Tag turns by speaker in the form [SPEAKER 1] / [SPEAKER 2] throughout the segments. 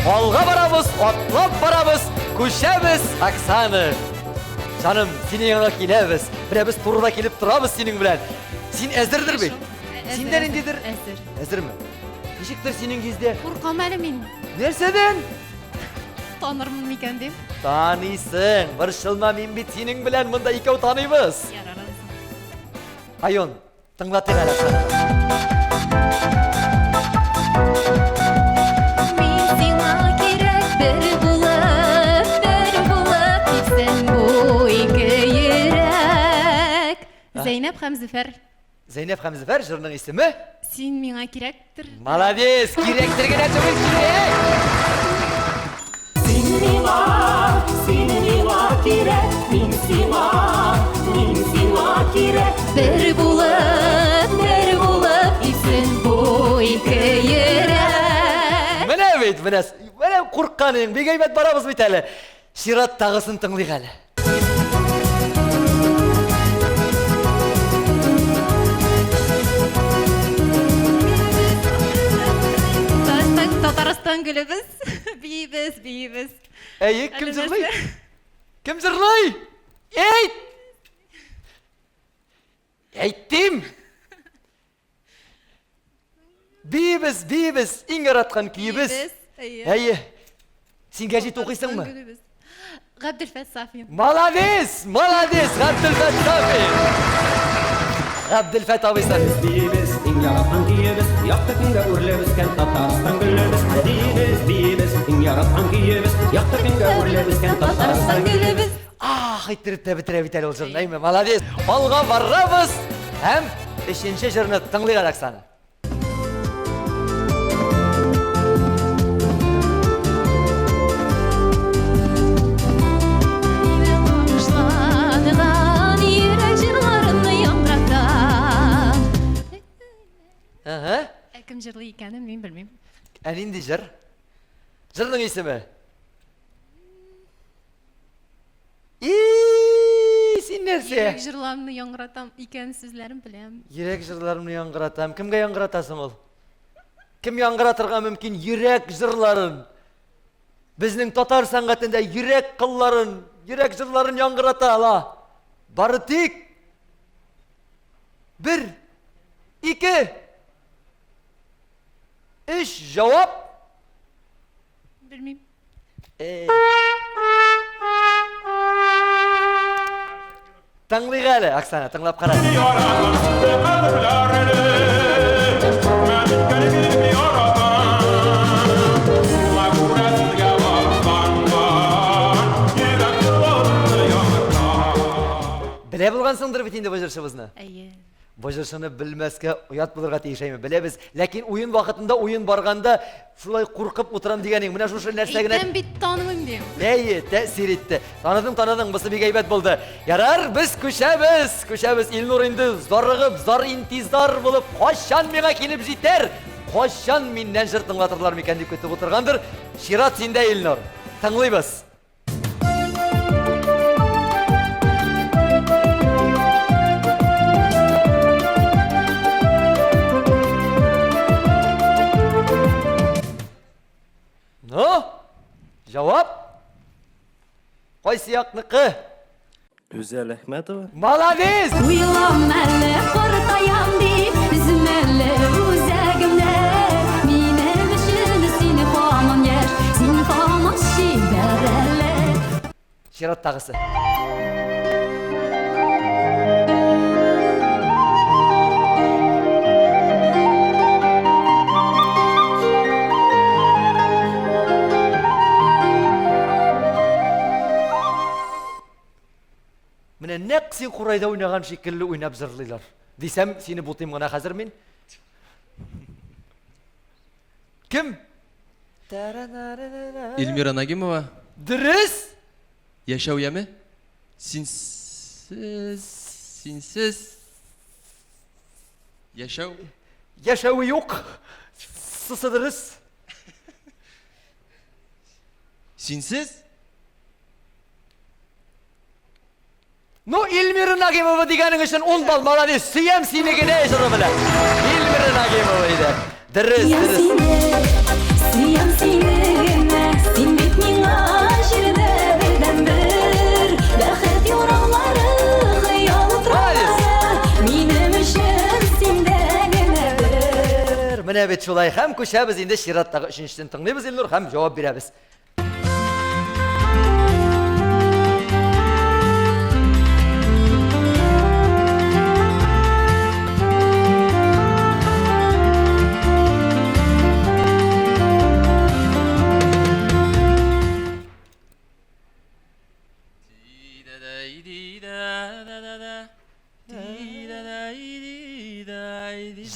[SPEAKER 1] Алга барабыз, атлап барабыз, күчәбез, Оксана. Җаным, синең янга киләбез. Менә без турыда килеп торабыз синең белән. Син әзердер бит? Син дә ниндидер?
[SPEAKER 2] Әзер.
[SPEAKER 1] Әзерме? Ничектер синең йөздә?
[SPEAKER 2] Куркам әле мин.
[SPEAKER 1] Нәрсәдән?
[SPEAKER 2] Танырмын микән дим.
[SPEAKER 1] Таныйсың. Борчылма, мин бит синең белән монда икәү таныйбыз.
[SPEAKER 2] Ярар алайса.
[SPEAKER 1] Айон, тыңлатыйк әле Оксананы.
[SPEAKER 2] Мин сиңа кирәк бер булып, бер булып типсен бу ике йөрәк. Зәйнәп һәм Зөфәр.
[SPEAKER 1] Зәйнәп һәм Зөфәр җырының исеме?
[SPEAKER 2] Син миңа кирәктер.
[SPEAKER 1] Молодец, кирәктер генә түгел, кирәк.
[SPEAKER 3] Син миңа, син миңа кирәк, мин сиңа, мин сиңа кирәк.
[SPEAKER 2] Бер булып, бер булып типсен бу ике йөрәк.
[SPEAKER 1] Менә бит, менә, менә курыккан идең, бик әйбәт барабыз бит әле. Чираттагысын тыңлыйк әле.
[SPEAKER 2] Татарстан гөлебез. Биибез, биибез.
[SPEAKER 1] Әйе, кем җырлый? Кем җырлый? Әйт! Әйттем! Биибез, биибез, иң яраткан көебез.
[SPEAKER 2] Биибез, әйе.
[SPEAKER 1] Әйе. Син гәҗит укыйсыңмы?
[SPEAKER 2] Габделфәт Сафин.
[SPEAKER 1] Молодец, молодец, Габделфәт Сафин. Габделфәт абый Сафин.
[SPEAKER 4] Биибез, иң яраткан көебез, якты көнгә үрләп үскән Татарстан гөлебез. Биибез, биибез, иң яраткан көебез, якты көнгә үрләп үскән Татарстан гөлебез.
[SPEAKER 1] Ах, иттереп тә бетерә бит әле ул җырны, әйме? Молодец. Алга барабыз һәм өченче җырны тыңлыйк әле, Оксана.
[SPEAKER 2] Багышланган йөрәк җырларымны яңгыратам.
[SPEAKER 1] Ага.
[SPEAKER 2] Ә кем җырлый икәнен мин белмим.
[SPEAKER 1] Ә нинди җыр? Җырның исеме? И, син нәрсә?
[SPEAKER 2] Йөрәк җырларымны яңгыратам икән сүзләрен беләм.
[SPEAKER 1] Йөрәк җырларымны яңгыратам. Кемгә яңгыратасың ул? Кем яңгыратырга мөмкин йөрәк җырларын? Безнең татар сәнгатендә йөрәк кылларын, йөрәк җырларын яңгырата ала. Бары тик бер, ике, өч җавап.
[SPEAKER 2] Белмим.
[SPEAKER 1] Тыңлыйк әле, Оксана, тыңлап кара. Белә булгансыңдыр бит инде бу җырчыбызны.
[SPEAKER 2] Әйе.
[SPEAKER 1] Бу җырчыны белмәскә оят булырга тиеш әйме, беләбез. Ләкин уен вакытында, уен барганда шулай куркып утырам дигәнең, менә шушы нәрсә генә...
[SPEAKER 2] Әйтәм бит, танымыйм дим.
[SPEAKER 1] Әйе, тәэсир итте. Таныдың, таныдың, бусы бик әйбәт булды. Ярар, без күчәбез, күчәбез. Илнур инде зарыгып, зар-интизар булып, кайчан миңа килеп җитәр, кайчан миннән җыр тыңлатырлар микән дип көтеп утыргандыр. Чират синдә, Илнур. Тыңлыйбыз. Ну, җавап? Кайсы якныкы?
[SPEAKER 5] Гүзәл Әхмәтова.
[SPEAKER 1] Молодец!
[SPEAKER 2] Уйлам әле картаям дип, өзем әле үзәгемне. Минем өчен син һаман яшь, син һаман чибәр әле.
[SPEAKER 1] Чираттагысы. Менә нәкъ син курайда уйнаган шикелле уйнап җырлыйлар. Дисәм, сине бутыйм гына хәзер мин. Кем?
[SPEAKER 6] Эльмира Нагимова.
[SPEAKER 1] Дөрес!
[SPEAKER 6] Яшәү яме? Синсез, синсез. Яшәү.
[SPEAKER 1] Яшәве юк. Сысы дөрес.
[SPEAKER 6] Синсез?
[SPEAKER 1] Ну, Эльмира Нагимова дигәнең өчен 10 балл, молодец. Сөям сине генә җыры белән. Эльмира Нагимова иде. Дөрес,
[SPEAKER 2] Сөям
[SPEAKER 1] дөрес.
[SPEAKER 2] сине, сөям сине генә.
[SPEAKER 1] Менә бит шулай һәм күчәбез инде чираттагы өченчесен тыңлыйбыз, Илнур, һәм җавап бирәбез.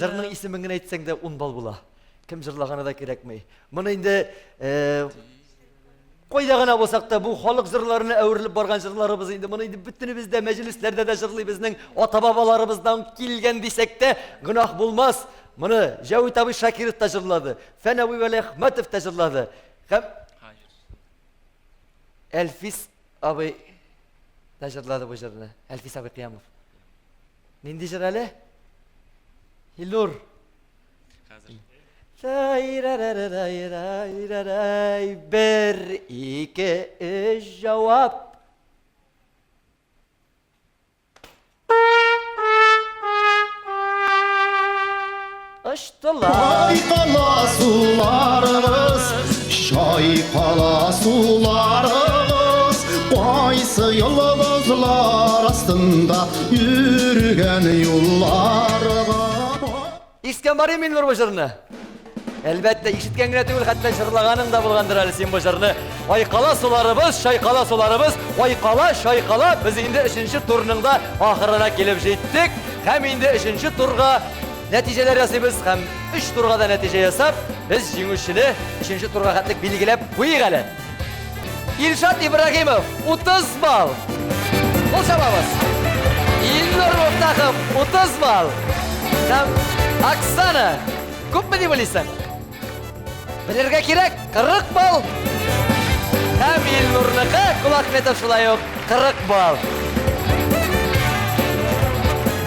[SPEAKER 1] Җырның исемен генә әйтсәң дә 10 балл була. Кем җырлаганы да кирәкми. Моны инде э, кайда гына булсак та бу халык җырларына әверелеп барган җырларыбыз инде. Моны инде бөтенебез дә мәҗлесләрдә дә җырлый безнең ата-бабаларыбыздан килгән дисәк тә гөнаһ булмас. Моны Җәвит абый Шакиров та җырлады, Фән абый Вәлиәхмәтов та җырлады. Һәм Әлфис абый да җырлады бу җырны. Әлфис абый Кыямов. Нинди җыр әле? Илнур.
[SPEAKER 6] Хәзер.
[SPEAKER 1] Бер, ике, өч, җавап. Очтылар.
[SPEAKER 7] Чайкала суларыгыз, чайкала суларыгыз, кайсы йолдызлар астында йөргән юлларга.
[SPEAKER 1] Искән бар Илнур бу җырны. Әлбәттә, ишеткән генә түгел, хәтта җырлаганың да булгандыр әле син бу җырны. Айкала суларыбыз, чайкала суларыбыз, айкала, чайкала, без инде өченче турның да ахырына килеп җиттек. Һәм инде өченче турга нәтиҗәләр ясыйбыз һәм өч турга да нәтиҗә ясап, без җиңүчене өченче турга хәтлек билгеләп куйыйк әле. Илшат Ибрагимов 30 балл. Кул чабабыз. Илнур Муфтахов 30 балл. Һәм Оксана, күпме дип уйлыйсың? Белергә кирәк, 40 балл. Һәм Илнурныкы Кулахметов шулай ук 40 балл.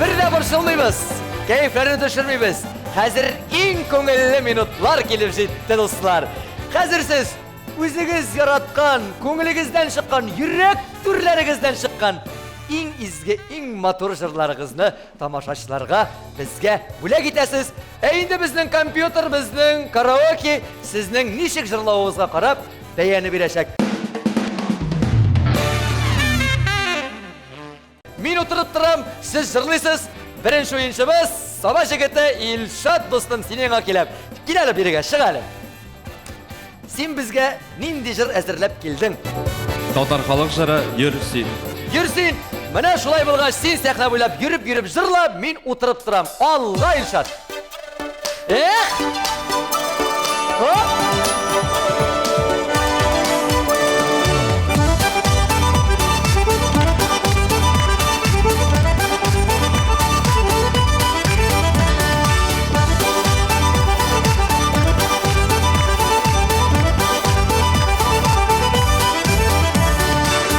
[SPEAKER 1] Бер дә борчылмыйбыз, кәефләрне төшермибез. Хәзер иң күңелле минутлар килеп җитте, дуслар. Хәзер сез Үзегез яраткан, күңелегездән чыккан, йөрәк түрләрегездән чыккан иң изге, иң матур җырларыгызны тамашачыларга, безгә бүләк итәсез. Ә инде безнең компьютер, безнең караоке сезнең ничек җырлавыгызга карап бәяне бирәчәк. Мин утырып торам, сез җырлыйсыз. Беренче уенчыбыз Саба җегете Илшат дустым, синең киләм. Кил әле бирегә, чык әле. Син безгә нинди җыр әзерләп килдең?
[SPEAKER 6] Татар халык җыры Йөр син.
[SPEAKER 1] Йөр син! Менә шулай булгач, син сәхнә буйлап йөреп-йөреп җырла, мин утырып торам. Алга, Илшат! Эх! Оп!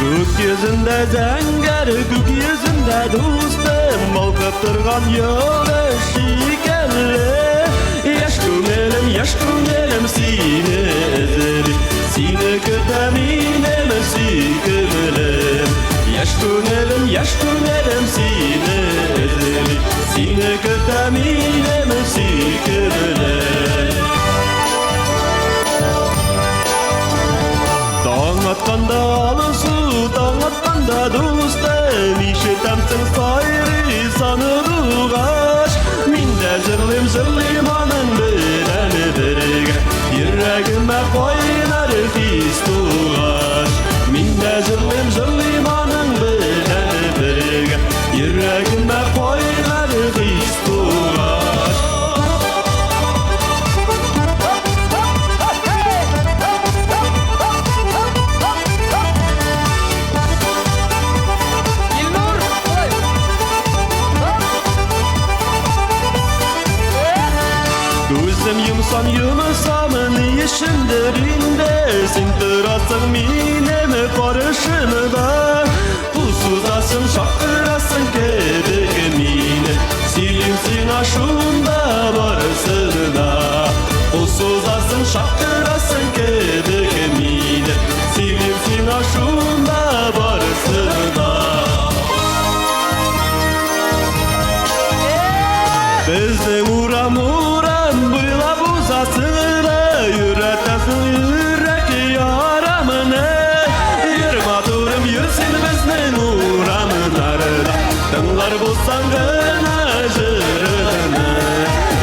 [SPEAKER 5] Күк йөзендә зәңгәр, күк йөзендә дустым, балкып торган йолдыз шикелле. Яшь күңелем, яшь күңелем сине эзли, сине көтә минем сөйкемлем. Яшь күңелем, яшь күңелем сине эзли, сине көтә минем сөйкемлем. Таң атканда алысу, таң атканда дустым, ишетәмсең сайрый сандугач. Мин дә җырлыйм, җырлыйм аның белән бергә, йөрәгемә кайнар хис тугач. Мин дә җырлыйм, җырлыйм аның белән бергә, йөрәгемә кайнар хис тугач.
[SPEAKER 1] Илнур! Ой!
[SPEAKER 5] Күзем йомсам, йомсам, ни өчендер инде син торасың минем каршымда. Кул сузасың, чакырасың кебек мине, сөйлим сиңа шунда барысын да. Кул сузасың, чакырасың кебек мине, сөйлим сиңа шунда барысын да. Безнең урам урам буйлап гына җырымны.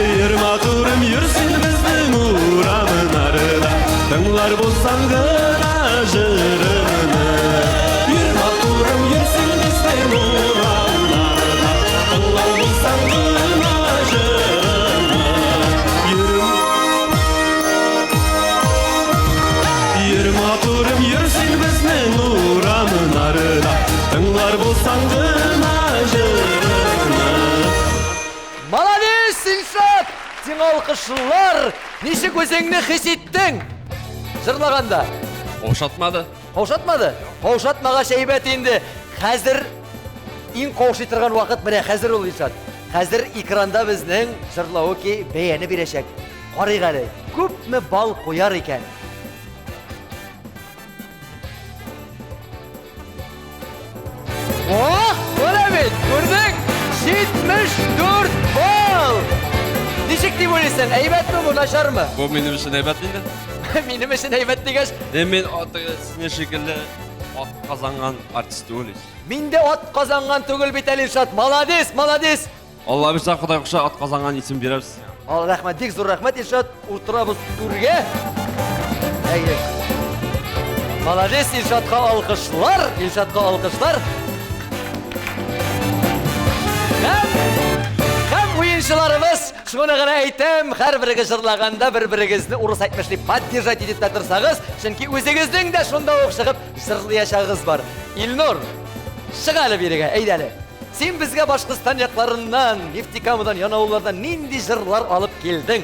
[SPEAKER 5] Йөр матурым, йөр син безнең урамнарда, тыңлар булсаң гына җырымны. Йөр матурым, йөр син безнең урамнарда, тыңлар булсаң гына җырымны. Йөрем Йөр матурым, йөр син безнең урамнарда, тыңлар булсаң гына җырымны.
[SPEAKER 1] Молодец, Илшат! Сиңа алкышлар! Ничек үзеңне хис иттең? Җырлаганда.
[SPEAKER 6] Каушатмады.
[SPEAKER 1] Каушатмады? Каушатмагач әйбәт инде. Хәзер иң каушый торган вакыт менә хәзер ул, Илшат. Хәзер экранда безнең җырлавыки бәяне бирәчәк. Карыйк әле, күпме балл куяр икән? О, менә бит, күрдең? 74 балл! Ничек дип уйлыйсың, әйбәтме бу, начармы?
[SPEAKER 6] Бу минем өчен әйбәт инде.
[SPEAKER 1] Минем өчен әйбәт дигәч,
[SPEAKER 6] Мин синең шикелле ат казанган артист түгел ич.
[SPEAKER 1] Мин дә ат казанган түгел бит әле, Илшат. Молодец, молодец.
[SPEAKER 6] Алла бирсә, Ходай куша, ат казанган исем бирәбез.
[SPEAKER 1] Ал, рәхмәт, бик зур рәхмәт, Илшат. Утырабыз түргә. Әйе. Молодец, Илшатка алкышлар, Илшатка алкышлар. Һәм уенчыларыбыз, шуны гына әйтәм, һәрберегез җырлаганда бер-берегезне урыс әйтмешли поддержать итеп тә торсагыз, чөнки үзегезнең дә шунда ук чыгып җырлаячагыгыз бар. Илнур, чык әле бирегә, әйдә әле. Син безгә Башкортстан якларыннан, Нефтекамадан, Янауллардан нинди җырлар алып килдең?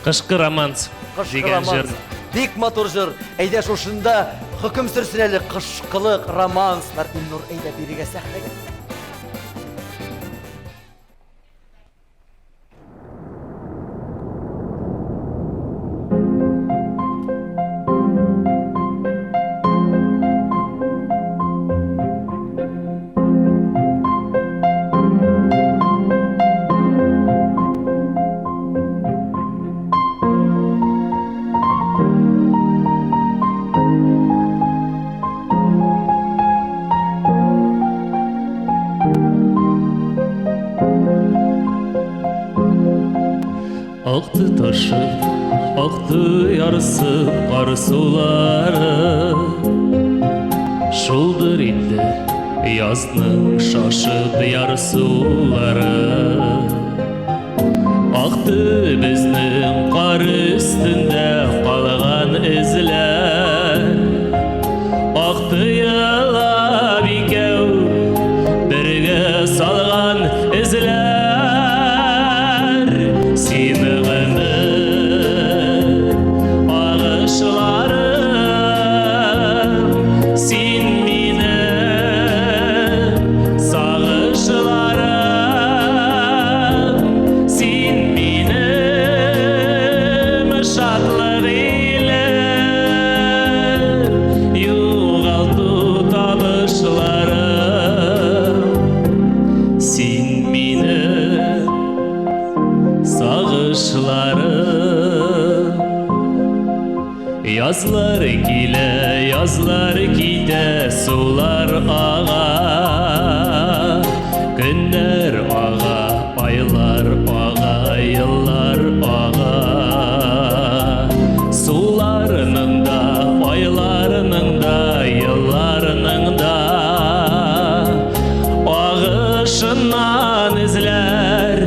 [SPEAKER 8] Кышкы романс
[SPEAKER 1] Кышкы
[SPEAKER 8] дигән
[SPEAKER 1] романс.
[SPEAKER 8] җыр.
[SPEAKER 1] Бик матур җыр. Әйдә шушында хөкем сөрсен әле кышкылык романслар. Илнур, әйдә бирегә сәхнәгә.
[SPEAKER 8] Акты ташып, акты ярсып кар сулары. Шулдыр инде язның шашып ярсулары. Акты безнең кар өстендә калган эзләр. Акты елап икәү бергә салган эзләр. Син гомер агышларым, син минем сагышларым, син минем шатлык илем, югалту табышларым. Син минем сагышларым. Язлар килә, язлар китә, сулар ага. Көннәр ага, айлар ага, еллар ага. Суларның да, айларның да, елларның да агышыннан эзләр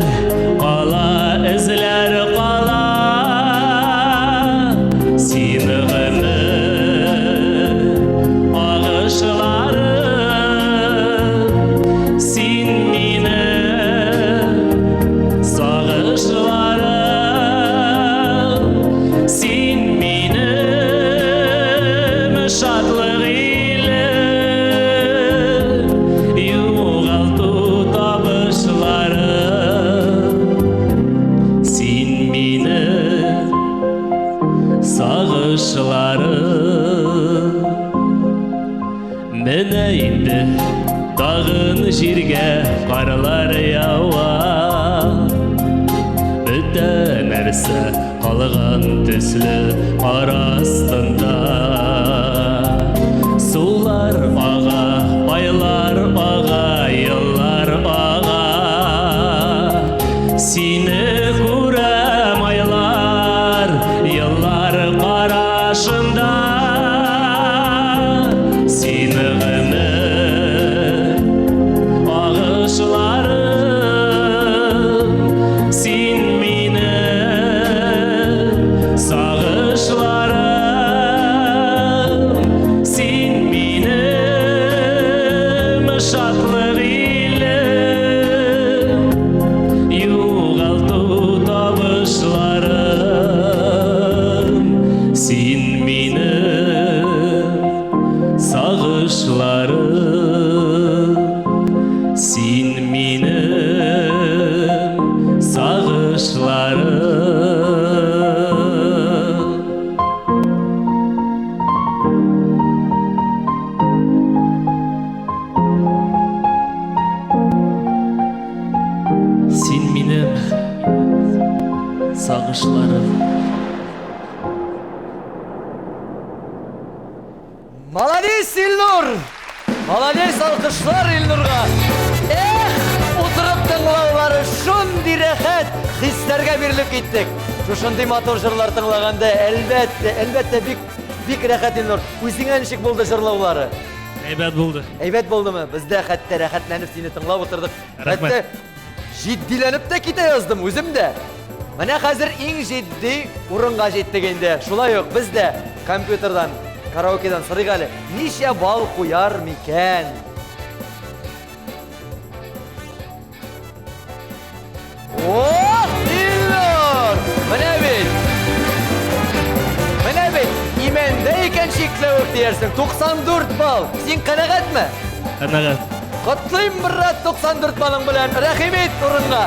[SPEAKER 8] кала, эзләр кала. Син гомер агышларым, син минем сагышларым, син минем шатлык илем, югалту табышларым. Син минем сагышларым. Менә инде тагын җиргә карлар ява. Бөтә нәрсә калган төсле кар астында. Сулар ага, айлар ага, еллар ага. Минем сагышларым.
[SPEAKER 1] Молодец, Илнур! Молодец, алкышлар Илнурга! Эх, утырып тыңлаулары шундый рәхәт, хисләргә бирелеп киттек. Шушындый матур җырлар тыңлаганда, әлбәттә, әлбәттә, бик бик рәхәт, Илнур. Үзеңә ничек булды җырлаулары?
[SPEAKER 8] Әйбәт булды.
[SPEAKER 1] Әйбәт булдымы? Без дә хәтта рәхәтләнеп сине тыңлап утырдык.
[SPEAKER 8] Рәхмәт.
[SPEAKER 1] Хәтта җитдиләнеп тә китә яздым үзем дә. Менә хәзер иң җитди урынга җиттек инде. Шулай ук без дә компьютердан, караокедан сорыйк әле, ничә балл куяр микән? Ох, Илнур! Менә бит! Менә бит, имәндә икән чикләвек диярсең. 94 балл. Син канәгатьме?
[SPEAKER 8] Канәгать.
[SPEAKER 1] Котлыйм, брат, 94 балың белән. Рәхим ит урынга.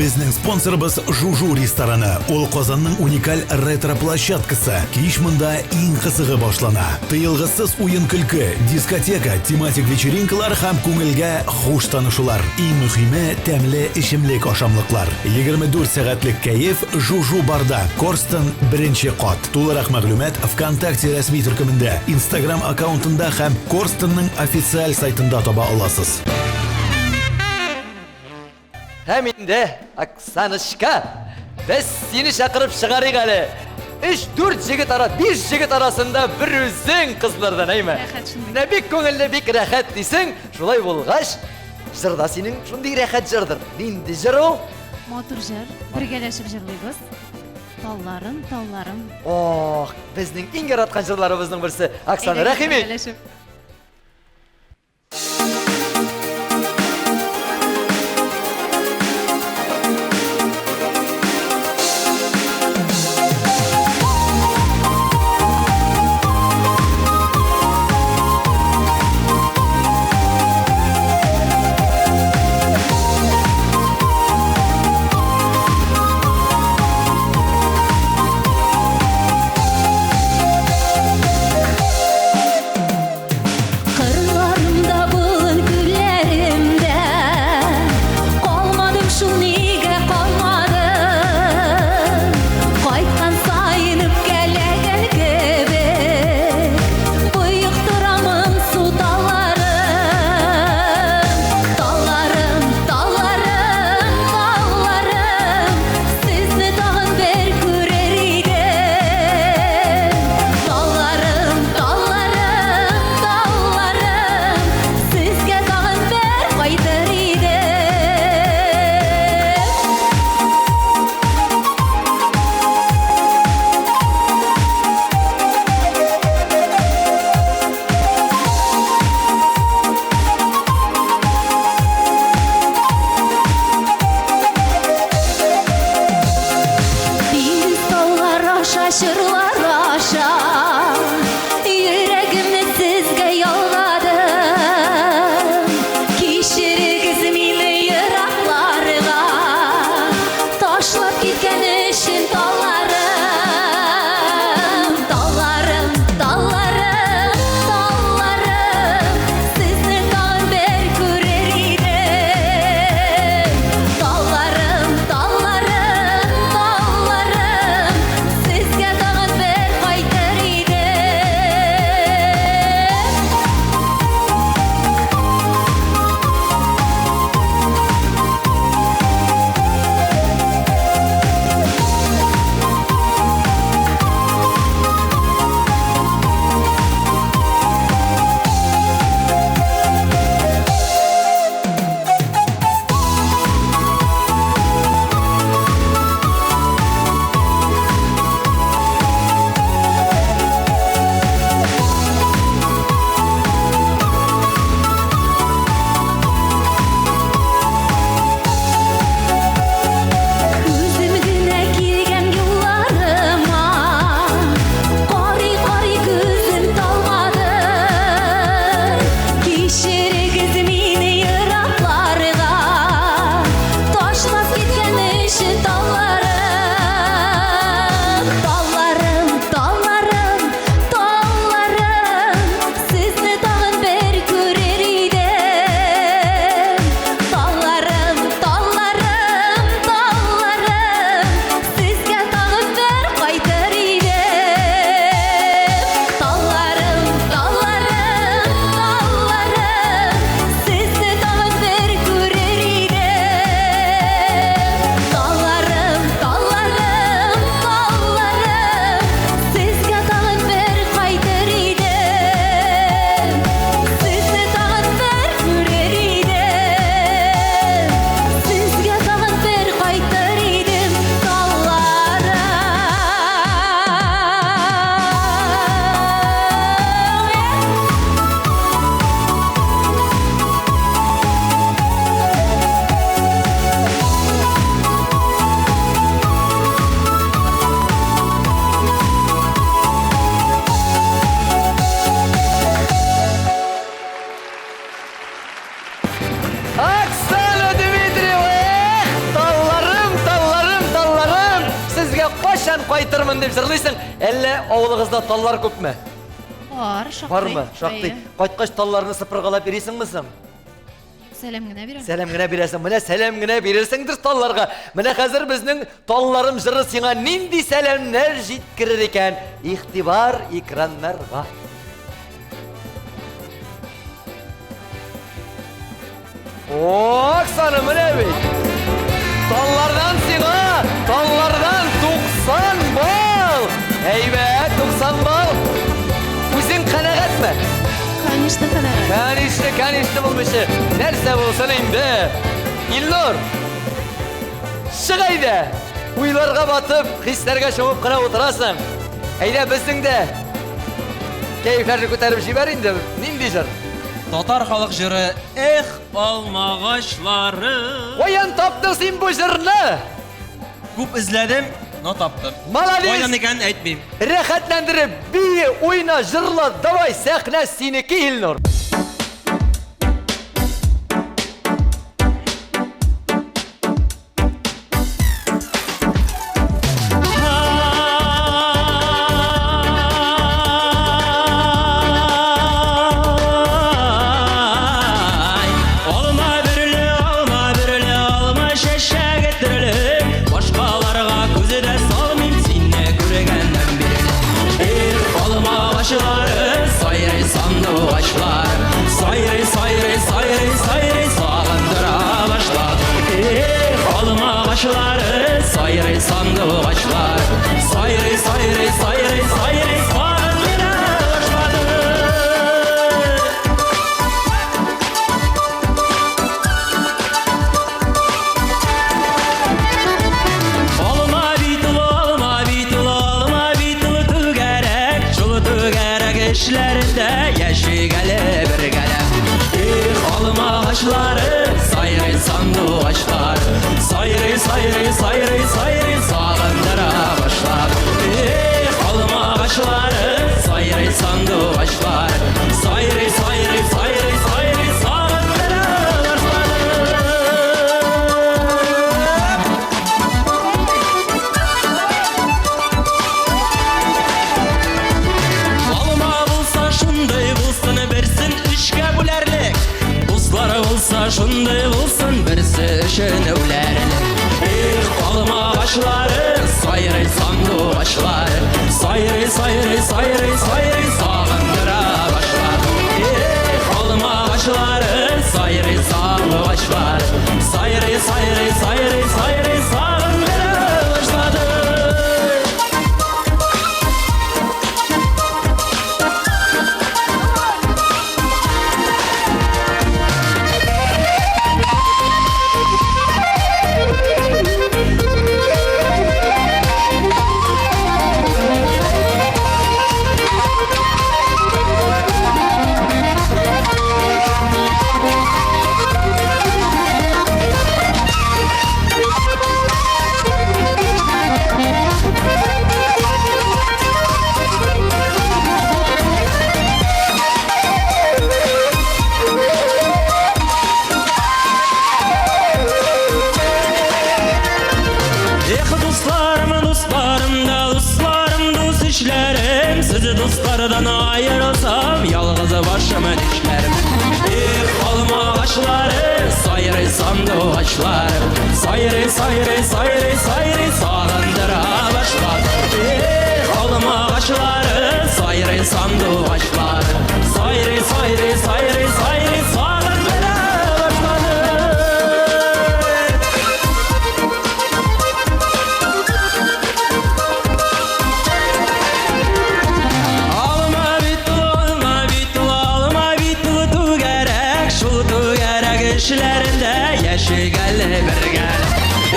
[SPEAKER 9] Безнең спонсорыбыз Жужу рестораны. Ул Казанның уникаль ретро-площадкасы. Кич монда иң кызыгы башлана. Тыелгысыз уен-көлке, дискотека, тематик вечеринкалар һәм күңелгә хуш танышулар. Иң мөхиме, тәмле эчемлек ашамлыклар. 24 сәгатьлек кәеф Жужу барда. Корстон беренче кат. Тулырак мәгълүмат ВКонтакте рәсми төркемендә, Instagram аккаунтында һәм Корстонның официаль сайтында таба аласыз.
[SPEAKER 1] Һәм инде, Оксаночка, без сине чакырып чыгарыйк әле. Өч, дүрт җегет ара, биш җегет арасында бер үзең кызлардан, әйме?
[SPEAKER 2] Рәхәт шундый.
[SPEAKER 1] Менә бик күңелле, бик рәхәт дисең. Шулай булгач, җырда синең шундый рәхәт җырдыр. Нинди җыр ул?
[SPEAKER 2] Матур җыр, бергәләшеп җырлыйбыз. Талларым, талларым.
[SPEAKER 1] Ох, безнең иң яраткан җырларыбызның берсе. Оксана, рәхим ит.
[SPEAKER 2] Бергәләшеп.
[SPEAKER 1] кайтырмын дип җырлыйсың. Әллә авылыгызда таллар күпме?
[SPEAKER 10] Бар, шактый.
[SPEAKER 1] Бармы? Шактый. Кайткач талларны сыпыргалап йөрисеңме соң?
[SPEAKER 10] Сәлам генә бирәм.
[SPEAKER 1] Сәлам генә бирәсең. Менә сәлам генә бирерсеңдер талларга. Менә хәзер безнең талларым җыры сиңа нинди сәламнәр җиткерер икән? Игътибар экраннарга. Оксана, менә бит. Таллардан сиңа, таллардан 90 балл. Әйбәт, 90 балл. Үзең канәгатьме?
[SPEAKER 10] Конечно, канәгать.
[SPEAKER 1] Конечно, конечно булмыйча. Нәрсә булсын инде? Илнур, чык әйдә. Уйларга батып, хисләргә чумып кына утырасың. Әйдә безнең дә кәефләрне күтәреп җибәр инде. Нинди җыр?
[SPEAKER 11] Татар халык җыры Эх, алмагачлары.
[SPEAKER 1] Каян таптың син бу җырны?
[SPEAKER 11] Күп эзләдем, но таптым.
[SPEAKER 1] Молодец!
[SPEAKER 11] Кайдан икәнен әйтмим.
[SPEAKER 1] Рәхәтләндереп, бие, уйна, җырла, давай, сәхнә синеке, Илнур.
[SPEAKER 11] Алма бөрле, алма бөрле, алма чәчәге төрле. Башкаларга күзе дә салмыйм сине күргәннән бирле. Эх, алма агачлары, сайрый сандугачлар. Сайрый, сайрый, сайрый, сайрый, сагындыра башлады. Эх, алма агачлары, сайрый сандугачлар. Сайрый, сайрый, сайрый, сайрый, сагындыра башлады. Алма бит ул, алма бит ул, алма бит ул түгәрәк, шул түгәрәк эшләрендә яшик әле бергәләп. Эх, алма агачлары, сайрый сандугачлар, сайрый, сайрый, сайрый, сайрый, сагындыра башлар. Эх, алма агачлары, сайрый сандугачлар, сайрый, сайрый, сайрый, сайрый, сагындыра башлар. Алма булса шундый булсын, берсен өчкә бүләрлек. Дуслары булса шундый булсын, берсе өчен үләрлек. Эх, алма агачлары, сайрый сандугачлар, сайрый, сайрый, сайрый, сайрый, сагындыра башлар. Эх, алма агачлары, сайрый сандугачлар, сайрый, сайрый, сайрый, сайрый, сагындыра башлады. Эх, дусларым, дусларым да, дусларым, дус ишләрем, Сез дуслардан аерылсам, ялгыз башым нишләрем. Эх, алма агачлары, сайрый сандугачлар, сайрый, сайрый, сайрый, сайрый, сагындыра башлады. Эх, алма агачлары, сайрый сандугачлар, сайрый, сайрый, сайрый, сайрый, сагындыра башлады. Алма бит ул, алма бит ул, алма бит ул түгәрәк, шул түгәрәк эшләрендә яшик әле бергәләп.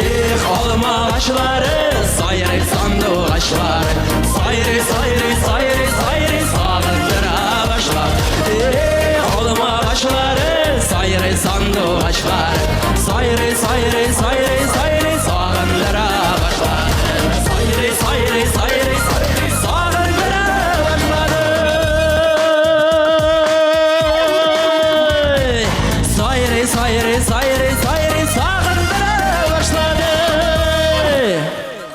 [SPEAKER 11] Эх, алма агачлары, сайрый сандугачлар, сайрый, сайрый, сайрый, сайрый, сагындыра башлар. Эх, алма агачлары, сайрый сандугачлар, сайрый, сайрый, сайрый, сайрый, сагындыра башлар. Сайрый, сайрый, сайрый, сайрый, сагындыра башлады. Сайрый, сайрый, сайрый, сайрый, сагындыра башлады.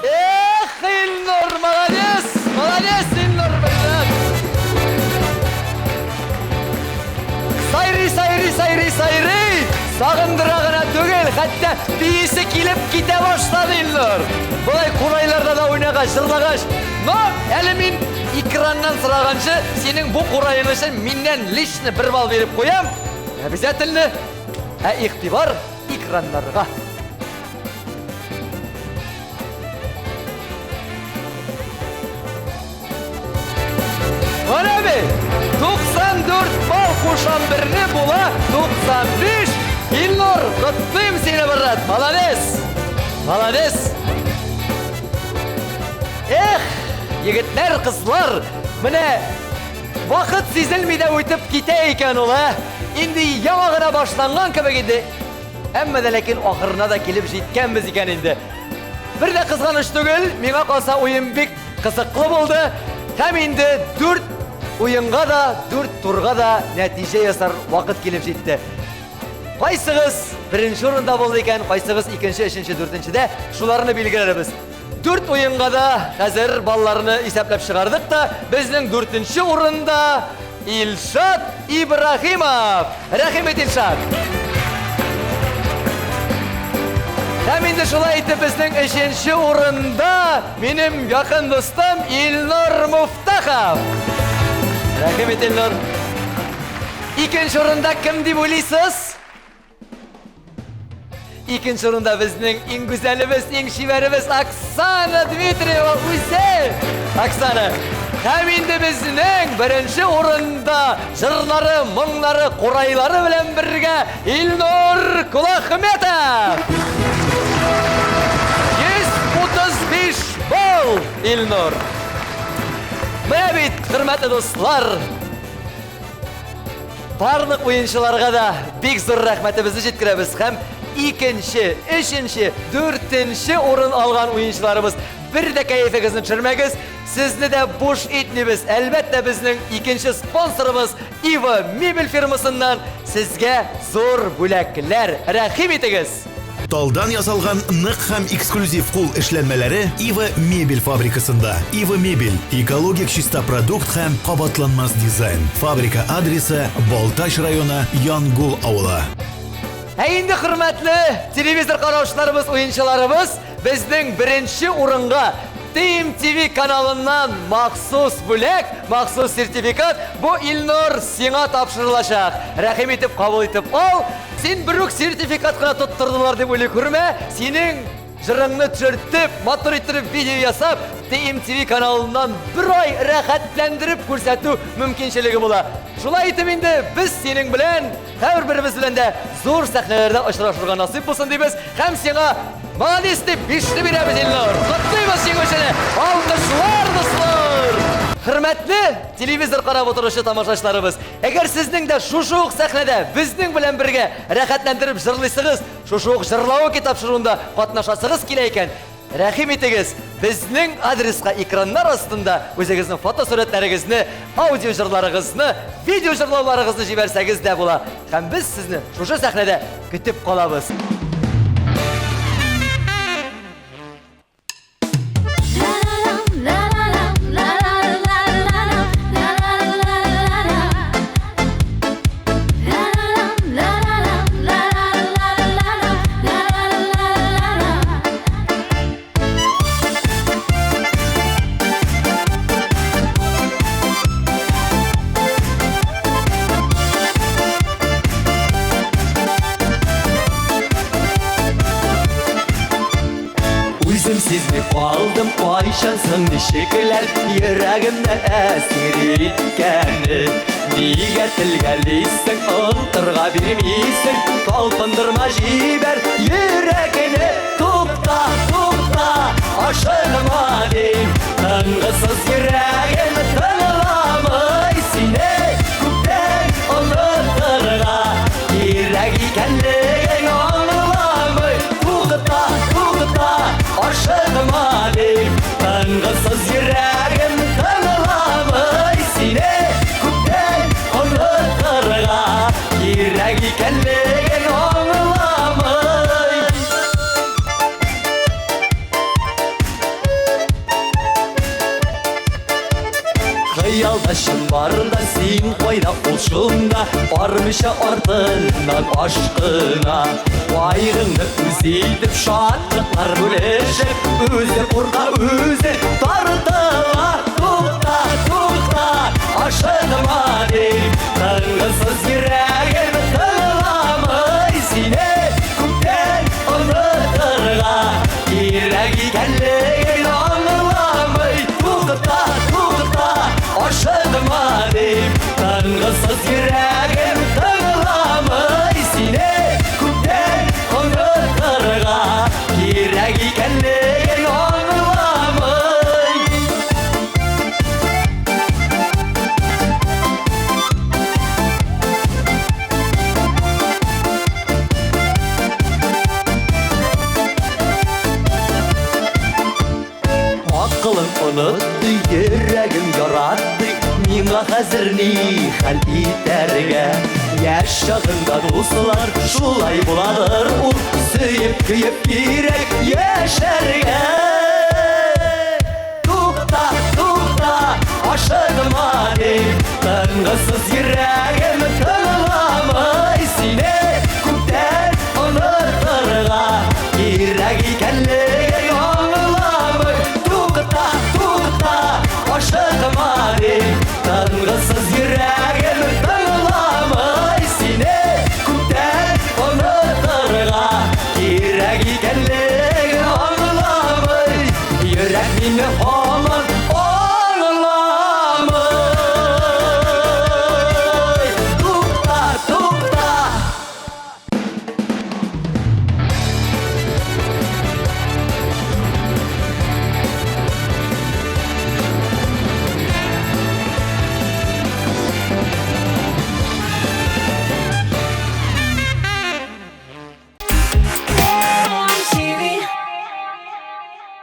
[SPEAKER 1] Эх, Илнур, Биисе килеп китә башлады Илнур. Болай курайларда да уйнагач, җырлагач. Но әле мин экраннан сораганчы, синең бу кураең өчен миннән лично бер балл биреп куям. Обязательно. Ә игътибар экраннарга. Менә бит, 94 балл кушам берне була 95. Илнур, котлыйм сине, брат, молодец. Молодец. Эх, егетләр, кызлар, менә вакыт сизелми дә үтеп китә икән ул, ә? Инде яңа гына башланган кебек иде. Әмма дә ләкин ахырына да килеп җиткәнбез икән инде. Бер дә кызганыч түгел, миңа калса уен бик кызыклы булды. Һәм инде дүрт уенга да, дүрт турга да нәтиҗә ясар вакыт килеп җитте. Кайсыгыз беренче урында булды икән, кайсыгыз икенче, өченче, дүртенчедә, шуларны билгеләрбез. Дүрт уенга да хәзер балларны исәпләп чыгардык та, безнең дүртенче урында Илшат Ибраһимов. Рәхим ит, Илшат. Һәм инде шулай итеп безнең өченче урында минем якын дустым Илнур Муфтахов. Рәхим ит, Илнур. Икенче урында кем дип уйлыйсыз? Икенче урында безнең иң гүзәлебез, иң чибәребез Оксана Дмитриева үзе. Оксана. Һәм инде безнең беренче урында җырлары, моңнары, курайлары белән бергә Илнур Кулахметов. 135 балл, Илнур. Менә бит, хөрмәтле дуслар, Барлык уенчыларга да бик зур рәхмәтебезне җиткерәбез һәм икенче, өченче, дүртенче урын алган уенчыларыбыз бер дә кәефегезне төшермәгез, сезне дә буш итмибез. Әлбәттә, безнең икенче спонсорыбыз Ива мебель фирмасыннан сезгә зур бүләкләр. Рәхим итегез!
[SPEAKER 9] Талдан ясалган нык һәм эксклюзив кул эшләнмәләре Ива мебель фабрикасында. Ива мебель экологик чиста продукт һәм кабатланмас дизайн. Фабрика адресы Балтач районы Янгул авылы.
[SPEAKER 1] Ә инде хөрмәтле телевизор караучыларыбыз, уенчыларыбыз, безнең беренче урынга Team TV каналыннан махсус бүләк, махсус сертификат бу Илнур сиңа тапшырылачак. Рәхим итеп кабул итеп ал. Син бер үк сертификат кына тоттырдылар дип уйлый күрмә. Синең җырыңны төшертеп, матур иттереп видео ясап, TMTV каналыннан бер ай рәхәтләндереп күрсәтү мөмкинчелеге була. Шулай итеп инде без синең белән һәрберебез белән дә зур сәхнәләрдә очрашырга насыйп булсын дибез һәм сиңа молодец дип бишле бирәбез, Илнур. Котлыйбыз җиңүчене. Алкышлар, дуслар! Хөрмәтле телевизор карап утыручы тамашачыларыбыз, Әгәр сезнең дә шушы ук сәхнәдә безнең белән бергә рәхәтләндереп җырлыйсыгыз, шушы ук Җырлавыки тапшыруында катнашасыгыз килә икән, рәхим итегез, безнең адреска экраннар астында үзегезнең фотосурәтләрегезне, аудио җырларыгызны, видео җырлауларыгызны җибәрсәгез дә була. Һәм без сезне шушы сәхнәдә көтеп калабыз. Үзем сизми калдым, кайчан соң ничекләр йөрәгемне әсир иткәне. Нигә телгәлисең, онтырга бирмисең, талпындырма җибәр йөрәгеңне. Тукта, тукта, ашыгма дим, тынгысыз йөрәгем тыңламый сине. Күптән онытырга кирәк икәнлеген аңламый. Тукта, тукта, ашыгма дим, тынгысыз йөрәгем тыңламый сине. Күптән онытырга кирәк икәнлеген аңламый. Кайда ул шунда, армыйча артыннан ашкына. Кайгыңны үз итеп, шатлыклар бүлешеп, үзе курка, үзе тартыла. Тукта, тукта, ашыкма дим, тынгысыз йөрәгем тыңламый сине күптән онытырга кирәк икәнлеген аңламый. Тукта, тукта, ашыкма дим, тынгысыз йөрәгем тыңламый сине күптән онытырга кирәк икәнлеген аңламый. Акылым онытты, йөрәгем яратты, миңа хәзер ни хәл итәргә? Яшь чагында дуслар шулай буладыр ул, сөеп көеп кирәк яшәргә. Тукта, тукта, ашыкма дим, тынгысыз йөрәгем тыңламый сине.